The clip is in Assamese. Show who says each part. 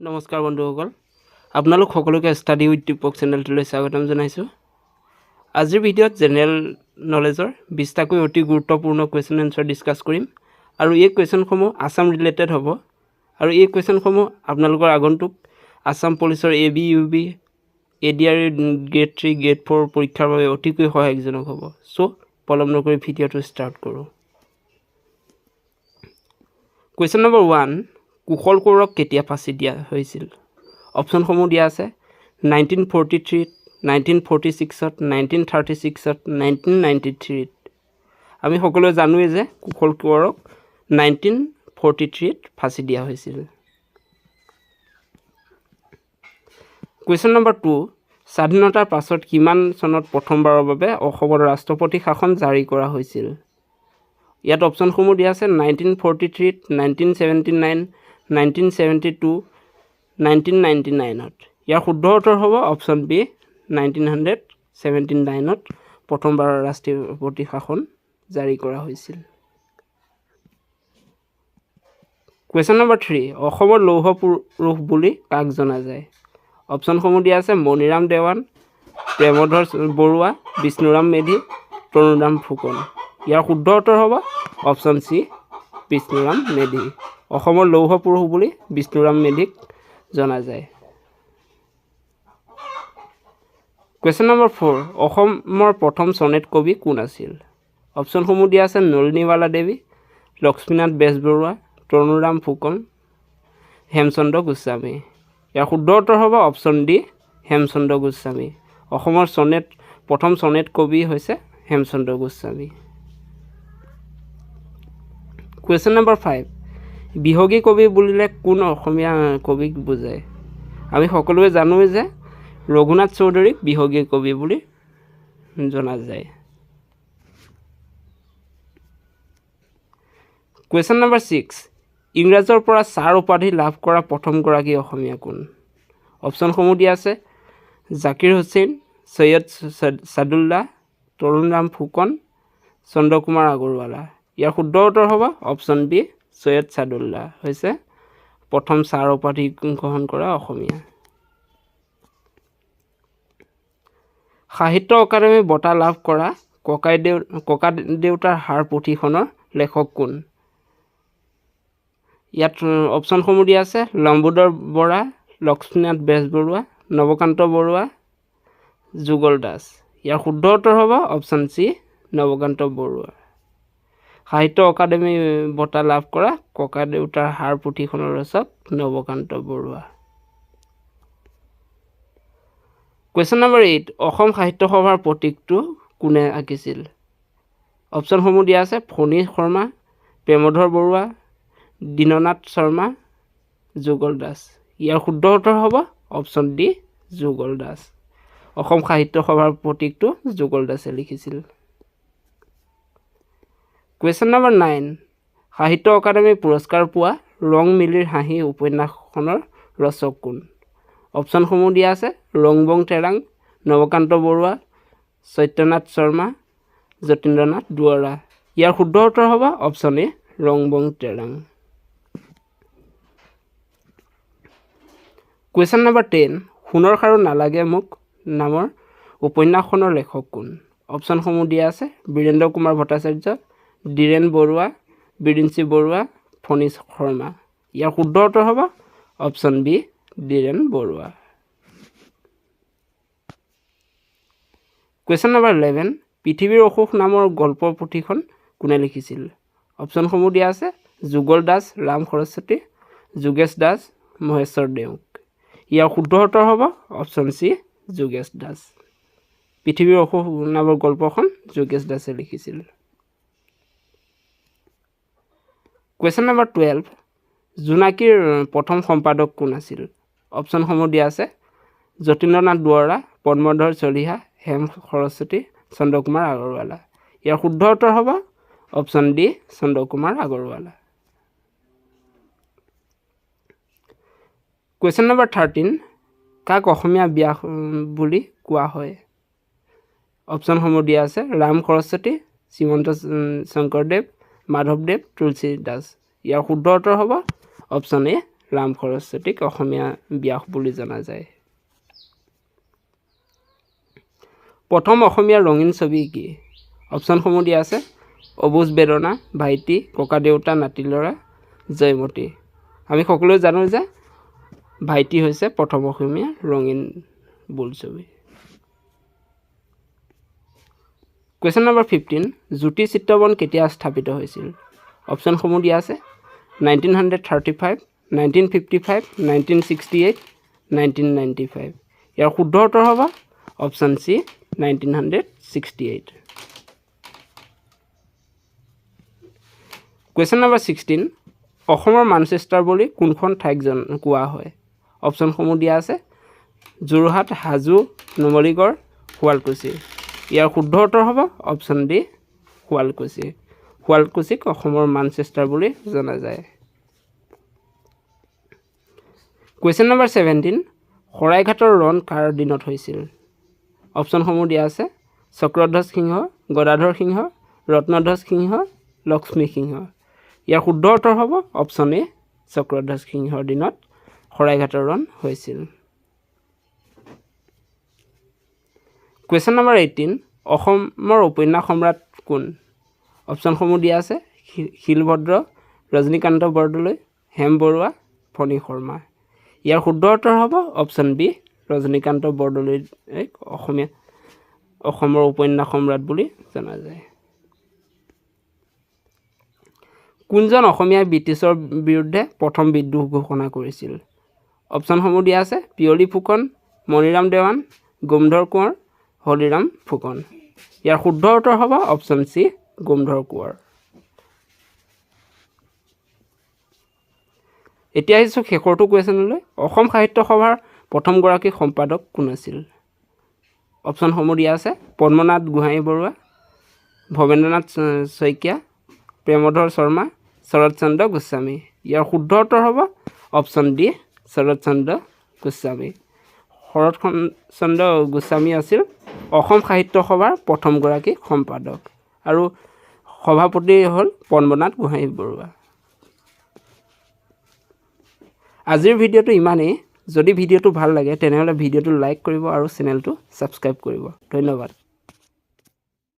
Speaker 1: নমস্কাৰ বন্ধুসকল, আপোনালোক সকলোকে ষ্টাডি উইথ দীপক চেনেলটোলৈ স্বাগতম জনাইছোঁ। আজিৰ ভিডিঅ'ত জেনেৰেল নলেজৰ 20টাকৈ অতি গুৰুত্বপূৰ্ণ কুৱেশ্যন এনচাৰ ডিছকাছ কৰিম আৰু এই কুৱেশ্যনসমূহ আছাম ৰিলেটেড হ'ব আৰু এই কুৱেশ্যনসমূহ আপোনালোকৰ আগন্তুক আছাম পুলিচৰ A B, U B, A D R E grade 3, grade 4 পৰীক্ষাৰ বাবে অতিকৈ সহায়কজনক হ'ব। চ' পলম নকৰি ভিডিঅ'টো ষ্টাৰ্ট কৰোঁ। কুৱেশ্যন নম্বৰ 1, কুশল কোঁৱৰক কেতিয়া ফাঁচি দিয়া হৈছিল? অপশ্যনসমূহ দিয়া আছে 1943ত, 1946ত, 1936ত, 1993ত। আমি সকলোৱে জানোৱেই যে কুশল কোঁৱৰক 1943ত ফাঁচি দিয়া হৈছিল। কুৱেশ্যন নম্বৰ 2, স্বাধীনতাৰ পাছত কিমান চনত প্ৰথমবাৰৰ বাবে অসমত ৰাষ্ট্ৰপতি শাসন জাৰি কৰা হৈছিল? ইয়াত অপশ্যনসমূহ দিয়া আছে 1943ত, 1979, 1972, 1999ত। ইয়াৰ শুদ্ধ উত্তৰ হ'ব অপশ্যন বি, 1979ত প্ৰথমবাৰ ৰাষ্ট্ৰপতি শাসন জাৰি কৰা হৈছিল। কুৱেশ্যন নম্বৰ 3, অসমৰ লৌহ পুৰুষ বুলি কাক জনা যায়? অপশ্যনসমূহ দিয়া আছে মণিৰাম দেৱান, প্ৰেমধৰ বৰুৱা, বিষ্ণুৰাম মেধি, তৰুণৰাম ফুকন। ইয়াৰ শুদ্ধ উত্তৰ হ'ব অপশ্যন চি, বিষ্ণুৰাম মেধি। অসমৰ লৌহ পুৰুষ বুলি বিষ্ণুৰাম মেধিক জনা যায়। কুৱেশ্যন নম্বৰ 4, অসমৰ প্ৰথম চনেট কবি কোন আছিল? অপশ্যনসমূহ দিয়া আছে নলিনীবালা দেৱী, লক্ষ্মীনাথ বেজবৰুৱা, তৰুণৰাম ফুকন, হেমচন্দ্ৰ গোস্বামী। ইয়াৰ শুদ্ধ উত্তৰ হ'ব অপশ্যন ডি, হেমচন্দ্ৰ গোস্বামী। অসমৰ প্ৰথম চনেট কবি হৈছে হেমচন্দ্ৰ গোস্বামী। কুৱেশ্যন নম্বৰ 5, বিহগী কবি বুলিলে কোন অসমীয়া কবিক বুজায়? আমি সকলোৱে জানোৱেই যে ৰঘুনাথ চৌধুৰীক বিহগী কবি বুলি জনা যায়। কুৱেশ্যন নম্বৰ 6, ইংৰাজৰ পৰা ছাৰ উপাধি লাভ কৰা প্ৰথমগৰাকী অসমীয়া কোন? অপশ্যনসমূহ দিয়া আছে জাকিৰ হুছেইন, চৈয়দ ছাদুল্লাহ, তৰুণৰাম ফুকন, চন্দ্ৰকুমাৰ আগৰৱালা। ইয়াৰ শুদ্ধ উত্তৰ হ'ব অপশ্যন বি, চৈয়দ ছাদুল্লাহ হৈছে প্ৰথম ছাৰ উপাধি গ্ৰহণ কৰা অসমীয়া। সাহিত্য অকাডেমি বঁটা লাভ কৰা ককা দেউতাৰ হাড় পুথিখনৰ লেখক কোন? ইয়াত অপশ্যনসমূহ দিয়া আছে লম্বোদৰ বৰা, লক্ষ্মীনাথ বেজবৰুৱা, নৱকান্ত বৰুৱা, যুগল দাস। ইয়াৰ শুদ্ধ উত্তৰ হ'ব অপশ্যন চি, নৱকান্ত বৰুৱা। সাহিত্য অকাডেমি বঁটা লাভ কৰা ককা দেউতাৰ হাড় পুথিখনৰ ৰচক নৱকান্ত বৰুৱা। কুৱেশ্যন নম্বৰ 8, অসম সাহিত্য সভাৰ প্ৰতীকটো কোনে আঁকিছিল? অপশ্যনসমূহ দিয়া আছে ফণী শৰ্মা, প্ৰেমধৰ বৰুৱা, দীননাথ শৰ্মা, যুগল দাস। ইয়াৰ শুদ্ধ উত্তৰ হ'ব অপশ্যন ডি, যুগল দাস। অসম সাহিত্য সভাৰ প্ৰতীকটো যুগল দাসে লিখিছিল। কুৱেশ্যন নম্বৰ 9, সাহিত্য অকাডেমি পুৰস্কাৰ পোৱা ৰং মিলিৰ হাঁহি উপন্যাসখনৰ ৰচক কোন? অপশ্যনসমূহ দিয়া আছে ৰংবং তেৰাং, নৱকান্ত বৰুৱা, সত্যনাথ শৰ্মা, যতীন্দ্ৰনাথ দুৱৰা। ইয়াৰ শুদ্ধ উত্তৰ হ'ব option A, Rongbong Terang. Question number 10, সোণৰ খাৰু নালাগে মোক নামৰ উপন্যাসখনৰ লেখক কোন? অপশ্যনসমূহ দিয়া আছে বীৰেন্দ্ৰ কুমাৰ ভট্টাচাৰ্য, ধীৰেণ বৰুৱা, বিৰিঞ্চি বৰুৱা, ফণী শৰ্মা। ইয়াৰ শুদ্ধ উত্তৰ হ'ব option B, Dhiren Barua. Question number 11, পৃথিৱীৰ অসুখ নামৰ গল্প পুথিখন কোনে লিখিছিল? অপশ্যনসমূহ দিয়া আছে যুগল দাস, ৰাম সৰস্বতী, যোগেশ দাস, মহেশ্বৰ নেওগ। ইয়াৰ শুদ্ধ উত্তৰ হ'ব অপশ্যন চি, যোগেশ দাস। পৃথিৱীৰ অসুখ নামৰ গল্পখন যোগেশ দাসে লিখিছিল। কুৱেশ্যন নম্বৰ 12, জোনাকীৰ প্ৰথম সম্পাদক কোন আছিল? অপশ্যনসমূহ দিয়া আছে যতীন্দ্ৰনাথ দুৱৰা, পদ্মধৰ চলিহা, হেম সৰস্বতী, চন্দ্ৰকুমাৰ আগৰৱালা। ইয়াৰ শুদ্ধ উত্তৰ হ'ব option D, Chandrakumar Agarwala. Question number 13, কাক অসমীয়া ব্যাস বুলি কোৱা হয়? অপশ্যনসমূহ দিয়া আছে ৰাম সৰস্বতী, শ্ৰীমন্ত শংকৰদেৱ, মাধৱদেৱ, তুলসী দাস। ইয়াৰ শুদ্ধ উত্তৰ হ'ব অপশ্যন এ, ৰাম সৰস্বতীক অসমীয়া ব্যাস বুলি জনা যায়। প্ৰথম অসমীয়া ৰঙীন ছবি কি? অপশ্যনসমূহ দিয়া আছে অবুজ বেদনা, ভাইটি, ককাদেউতা নাতি ল'ৰা, জয়মতী। আমি সকলোৱে জানো যে ভাইটি হৈছে প্ৰথম অসমীয়া ৰঙীন বোলছবি। কুৱেশ্যন নম্বৰ 15, জ্যোতি চিত্ৰবন কেতিয়া স্থাপিত হৈছিল? অপশ্যনসমূহ দিয়া আছে 1935, 1955, 1968, 1995। ইয়াৰ শুদ্ধ উত্তৰ হ'ব অপশ্যন চি, 1968। কুৱেশ্যন নম্বৰ 16, অসমৰ মানচেষ্টাৰ বুলি কোনখন ঠাইক কোৱা হয়? অপশ্যনসমূহ দিয়া আছে যোৰহাট, হাজো, নুমলীগড়, শুৱালকুছি। ইয়াৰ শুদ্ধ উত্তৰ হ'ব অপশ্যন ডি, শুৱালকুছি। শুৱালকুছিক অসমৰ মানচেষ্টাৰ বুলি জনা যায়। কুৱেশ্যন নম্বৰ 17, শৰাইঘাটৰ ৰণ কাৰ দিনত হৈছিল? অপশ্যনসমূহ দিয়া আছে চক্ৰধ্বজ সিংহ, গদাধৰ সিংহ, ৰত্নধ্বজ সিংহ, লক্ষ্মী সিংহ। ইয়াৰ শুদ্ধ উত্তৰ হ'ব অপশ্যন এ, চক্ৰধ্বজ সিংহৰ দিনত শৰাইঘাটৰ ৰণ হৈছিল। কুৱেশ্যন নম্বৰ 18, অসমৰ উপন্যাস সম্ৰাট কোন? অপশ্যনসমূহ দিয়া আছে শিলভদ্ৰ, ৰজনীকান্ত বৰদলৈ, হেম বৰুৱা, ফণী শৰ্মা। ইয়াৰ শুদ্ধ উত্তৰ হ'ব অপশ্যন বি, ৰজনীকান্ত বৰদলৈক অসমৰ উপন্যাস সম্ৰাট বুলি জনা যায়। কোনজন অসমীয়াই ব্ৰিটিছৰ বিৰুদ্ধে প্ৰথম বিদ্ৰোহ ঘোষণা কৰিছিল? অপশ্যনসমূহ দিয়া আছে পিয়লি ফুকন, মণিৰাম দেৱান, গোমধৰ কোঁৱৰ, হলিৰাম ফুকন। ইয়াৰ শুদ্ধ উত্তৰ হ'ব অপশ্যন চি, গোমধৰ কোঁৱৰ। এতিয়া আহিছোঁ শেষৰটো কুৱেশ্যনলৈ। অসম সাহিত্য সভাৰ প্ৰথমগৰাকী সম্পাদক কোন আছিল? অপশ্যনসমূহ দিয়া আছে পদ্মনাথ গোহাঁই বৰুৱা, ভৱেন্দ্ৰনাথ শইকীয়া, প্ৰেমধৰ শৰ্মা, শৰৎচন্দ্ৰ গোস্বামী। ইয়াৰ শুদ্ধ উত্তৰ হ'ব অপশ্যন ডি, শৰৎচন্দ্ৰ গোস্বামী। শৰৎচন্দ্ৰ গোস্বামী আছিল অসম সাহিত্য সভাৰ প্ৰথমগৰাকী সম্পাদক আৰু সভাপতি হ'ল পদ্মনাথ গোহাঁই বৰুৱা। আজিৰ ভিডিঅ'টো ইমানেই। যদি ভিডিঅ'টো ভাল লাগে তেনেহ'লে ভিডিঅ'টো লাইক কৰিব আৰু চেনেলটো ছাবস্ক্ৰাইব কৰিব। ধন্যবাদ।